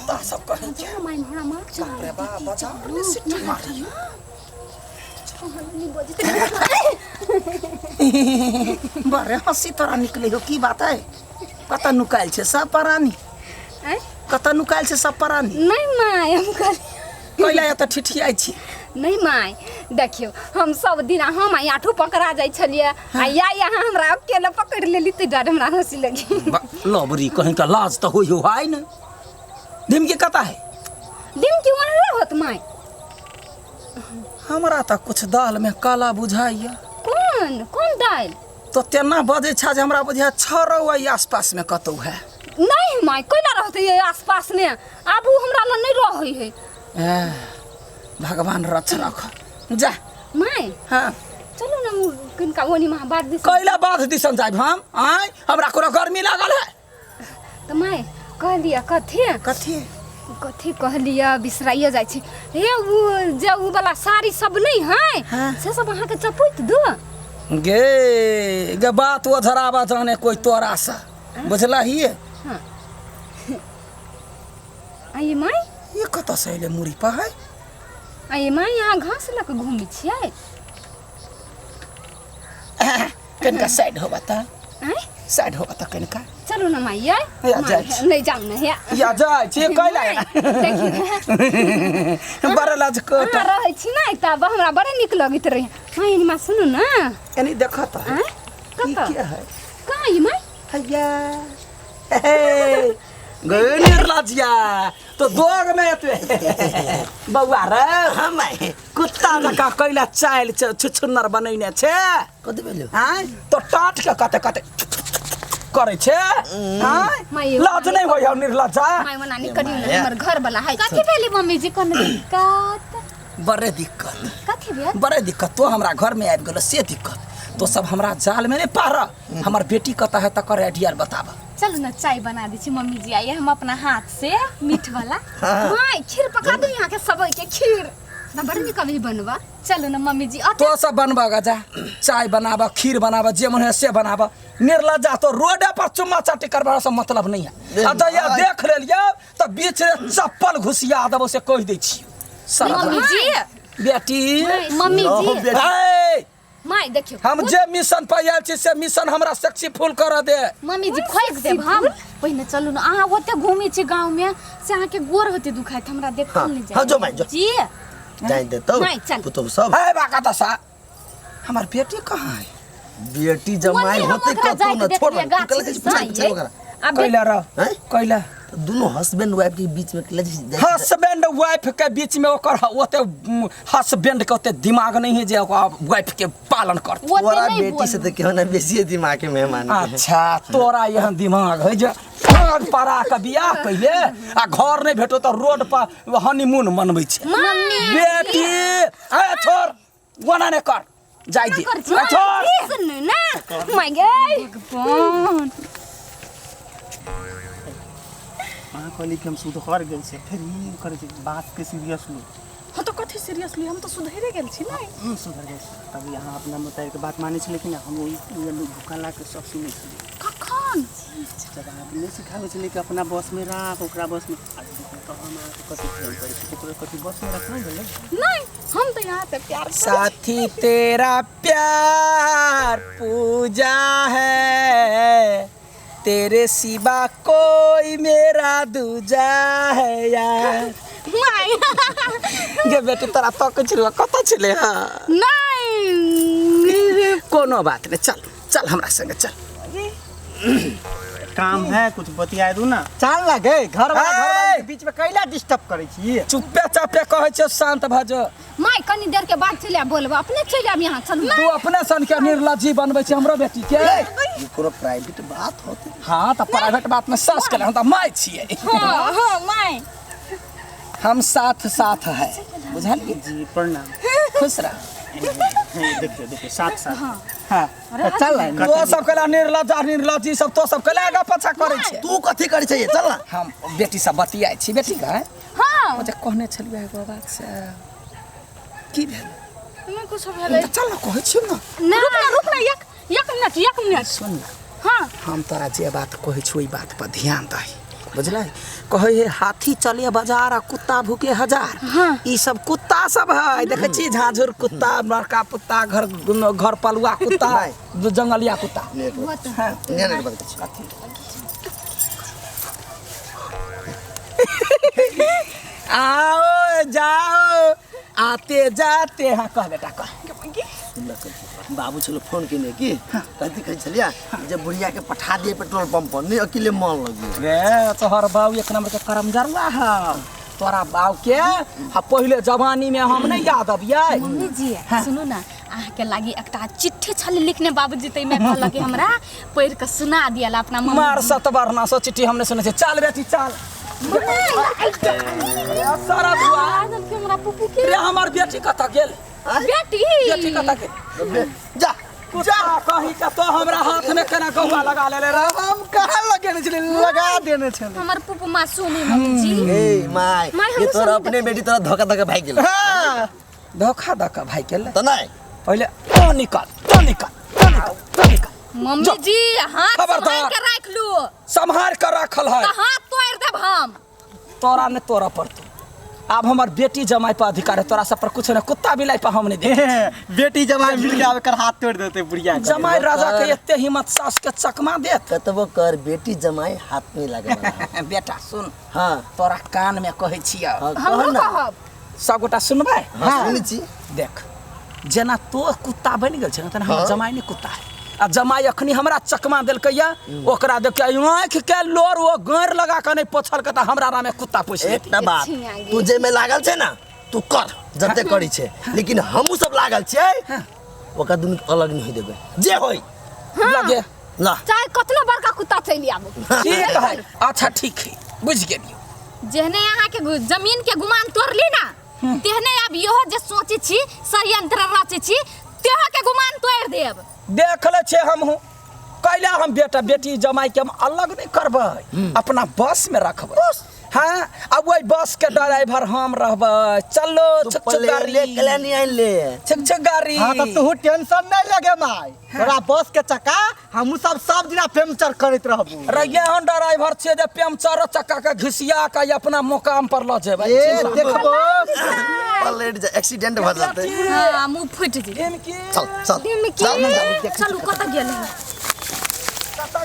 कुत्ता सब कहीं के माय हमरा मार बाप रे बाप बाजार में सिट्टी मारी बड़े हंसी तोरा निकले हो की बात है कतऽ नुकायल छै सब प्राणी आँय? कतऽ नुकायल छै सब प्राणी नहीं माय हम कहलियै कैला एतऽ ठिठियाइ छी नहीं माय देखियौ हम सब दिन हम आई आठो पकड़ा जाइ छलियै आ या यहाँ हमरा अकेले पकड़ लेली ताहि दुआरे हमरा हंसी लगी लबरी कहीं का लाज तऽ होइ हो हाय ने धिमकी कतऽ है दिन क्यों ओनरे होत माय हमरा तऽ कुछ दाल में काला बुझाइया कोन कोन दालि तो तेना बजै छा जे हमरा बुझाइया छरौ एहि आसपास में कतौ है नहीं माय कोना रहतै ये आसपास में आब उ हमरा लग नहीं रहै है एह, भगवान रक्ष रख जा माय हाँ चलू ना किनका ओनी महा बात दिस कैला बाध दिसन जाइब हम आँय हमरा कोनो गर्मी लागल है तऽ माय कहलियै कथी कथी कथी कहलियै बिसराइए जाइ छी हे उ जे उ वाला साड़ी सब नहि है हाँ। से सब अहाँके चपैत दो गे गे बात ओझराबा जाने कोई तोरा से बुझलही हाँ आइए माय ये कतऽ से अयलै मुड़ी पर है आइए माय अहाँ घास लऽ कऽ घूमै छियै कनिका साइड होबा तऽ आँय साइड होबा तऽ कनिका चलू ना माय यै या जाइ छी। नहि जाउ ने हे या जाइ छी कैला देखियौ बड़ लाज अहाँ रहै छी ने तब हमरा बड़े नीक लगैत रहै माय एनी माँ सुनू ने एनी देखऽ तऽ आँय ई कतऽ के है कहाँ ई माय हैया हे गे निर्लज्जिया तो दोग में एतबे बौआ रे हम आइ कुत्ता जकाँ कैला चालि छुछुन्नर बनैने छै कथी भेलो आँय तो टाट के कते कते करै छै आँय माय, लाज नहि होइ हौ निर्लज्जा माय ओना नहि करियौ ने हमर घर वाला है कथी भेलै मम्मी जी कोनो दिक्कत बड़े दिक्कत कथी भेल बड़े दिक्कत तो हमरा घर में आबि गेलो से दिक्कत तो सब हमरा जाल में नहीं पार हमर बेटी कतऽ है तकर आइडिया बताब चलू ना चाय बना दै छी मम्मी जी आइए हम अपना हाथ से मीठ वाला माय खीर पका दू यहाँ के सबके के खीर ना बड़ नीक अभी बनवा चलू ना मम्मी जी तो सब बनबा गा जा चाय बनाबा खीर बनाबा जे मन है से बनाबा निर्लज्जा तो रोडे पर चुम्मा चाटी करबा से मतलब नहीं है आ जहिया देख लेलियै तऽ बीच में चप्पल घुसिया देबो से कहि दै छियौ साला मम्मी जी बेटी मम्मी जी हे, माय देखियौ हम जे मिशन पर आयल छी से मिशन हमरा सक्सेसफुल कर दे मम्मी जी खोकि देब हम पहिने चलू ना अहाँ ओते घूमै छी गाँवमे से अहाँके गोर होते दुखाइत हमरा देखल हाँ, नहि हाँ, जो माय, जो। जी जाय देतौ माय, चल। पुतहु सब हे बाका दशा हमर बेटी कहाँ है बेटी जमाई ओने हम होते ओकरा कतौ जाइत न छोड़ देखलियै ना, गाछ तू कल दिस पूछा आइए। पूछा ओकरा आ बे- कैला रह हैं? कैला दुनू हस्बैंड वाइफ के बीच में कल हस्बैंड वाइफ के बीच में ओकर ओते हस्बैंड के ओते दिमाग नहीं है जे ओकर वाइफ के पालन करते ओते तोरा नहि बेटी से बोलू तो केहू ना बेसी दिमाग के मेहमान के। अच्छा तोरा एहन दिमाग है जे ठग पड़ा के बियाह कैले आ घर नहीं भेटो तऽ रोड पर हनीमून मनबै छै मम्मी बेटी ए छोड़ ओना नहि कर जाय दे ए छोड़ सुन ना माय गे भगवान अहाँ कहली कि हम सुधर गेल छी फेर ई करै छी बातके सीरियस लू हाँ तो कथी सीरियसली हम तो सुधरे गेल छी ने सुधर गेल छी तब यहाँ अपना मोताबिक बात मानै छलै कि ना हम ओहि भूखा ला के सब सुनै छलियै कखन जब अहाँ नहि सिखाबै छलियै कि अपना बसमे राख ओकरा बसमे आ देखियौ तऽ हम अहाँके कथी प्रेम करै छी ककरो कथी बसमे रखना भेलै नहीं हम तो यहाँ से प्यार साथी तेरा प्यार पूजा है तेरे सिवा कोई मेरा दूजा है यार माय गे बेटी तोरा तकै छलै कतऽ छलै हँ नहीं कोनो बात नहि चल चल हमरा संगे चल काम है कुछ बतिया दू ना चाल ना गे घर वाला घर वाली ए! के बीच में कैला डिस्टर्ब करै छी चुप्पे चापे कहै छियौ शांत भऽ जो माय कनी देर के बाद चलि आब बोलबो अपने चलि आब यहाँ चलू तू अपने सन के निर्लज्जी बनबै छै हमरो बेटी के ई कोनो प्राइवेट बात होते हाँ तऽ प्राइवेट बात में सास के हम तऽ माय छियै हाँ हाँ माय हम साथ साथ है बुझलिए जी प्रणाम खुश रह देखियो देखियो साथ साथ हाँ तऽ चल ना तो सब केला निर्लज्जा निर्लज्जी सब तो सब केला आगा पाछा करै छै तू कथी करै छै चल ना हम बेटी सब बतियाइ छी बेटी के हाँ ओ जे कहने छलियै एगो बात से की भेल नहीं कुछ भेलै तऽ चल ना कहै छियौ ना ना रुक ना रुक ना एक एक मिनट एक मिनट सुन ना हाँ हम तोरा जे बात कहै छियौ ओहि बात पर ध्यान दही बुझलै कहै है हाथी चले बाजार आ कुत्ता भूके हजार। ई सब कुत्ता सब है, देखै छी झांझुर कुत्ता, बड़का कुत्ता, घर घर पलुआ कुत्ता, जंगलिया कुत्ता। आओ जाओ आते जाते। हाँ कह बेटा कह। बाबू चलो फोन केने की कथी कहै छलियै जे बुढ़िया के पठा दिए पेट्रोल पंप पर, नहीं अकेले मन लगी रे। तोहर बाबू एक नंबर के करमजरुआ है। तोरा बाबू के आ पहिले जवानी में हम नहीं याद अबियै। मम्मी जी सुनू ना, अहाँके लागी एकटा चिट्ठी छलै लिखने बाबूजी, तैमे कहलक कि हमरा पढ़ि कऽ सुना दिअ अपना मम्मी। मार सतबरना सो चिट्ठी हमने सुने छै। चल बेटी चल। सारा बुआ हमरा पुपू के रे हमर बेटी कतऽ गेल? बेटी बेटी कतऽ गेल? जा जा कहीं का तो हमरा हाथ में केना गहुआ लगा लेले रे। हम कहाँ लगेने छलियै, लगा देने छलियै। हमर पुपू मासूम है मम्मी जी। ए my, ये तोरा अपने बेटी तोरा धोखा धोखा भाग गेल। हां धोखा धोखा भाग गेल त नहीं पहिले तो निकल तो निकल तो निकल तो निकल। मम्मी जी हाथ संभाल के राख लू। संभाल के राखल है त हाथ तोड़ देब हम। तोरा ने तोरा पड़तो। अब हमार बेटी जमाई पर अधिकार है, तोरा सब पर कुछ नहीं। कुत्ता बिलाई पर हम नहीं दे। बेटी जमाई मिल के आवे कर हाथ तोड़ देते बुढ़िया के। जमाई राजा के एते हिम्मत सास के चकमा देत। कतबो कर बेटी जमाई हाथ नहीं लगे। बेटा सुन। हां तोरा कान में कहै छियै। हमरो कहब सब गोटा सुनबै? हां सुनै छी। देख जेना तो कुत्ता बनि गेल छै ने तेना हमर जमाई नहीं कुत्ता है। आ जमाई अखनी हमरा चकमा देलकैया, ओकरा देख के आँखि के लोर वो गैर लगा के नहीं पोछलकै त हमरा नामे कुत्ता पोछि लेतै। एकटा बात, तू जे में लागल छै ना तू कर जते करी छै, लेकिन हमहू सब लागल छियै ओकरा दुनू के अलग नहीं देबै जे होई लगे ला चाहे कतनो बड़का कुत्ता चलि आबू। ठीक है अच्छा ठीक है बुझि गेलियौ। जेहने अहाँ के जमीन के गुमान तोड़ली ना तेहने अब इहो जे सोचै छी षड्यंत्र रचै छी तेहो के गुमान तोड़ देब। देख ले छे हमहूँ कैला हम बेटा बेटी जमाई के हम अलग नहीं करबै, अपना बस में रखबै। हाँ अब वही बस के ड्राइवर हम रहबै। चलो छुक छुक गाड़ी छुक छुक गाड़ी। हाँ तो तू टेंशन नहीं लगे माई, तोरा बस के चक्का हमहू सब सब दिना पंचर करैत रहबू। रहिए हम ड्राइवर छियै जे पंचर चक्का के घिसिया के अपना मुकाम पर ल जेबै। ए देखबो पलट जा एक्सीडेंट भ जतै। हां मुंह फुटि जेतै। चल चल चलू कतऽ गेल?